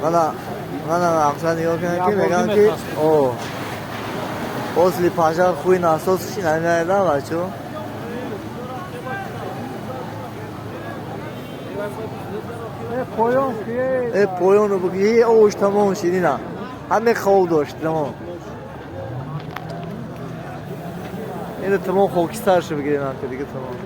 Мана ақша нигоҳ кунам, ки мегӯям, ки о после пожар хуй насос ши намеайда, бачо. Поён ки. Э, поёну буги ош тамом шид, ина ҳаме хоб дошт, тамом, ина тамом хокистар шо бигирем, ҳам дига тамом.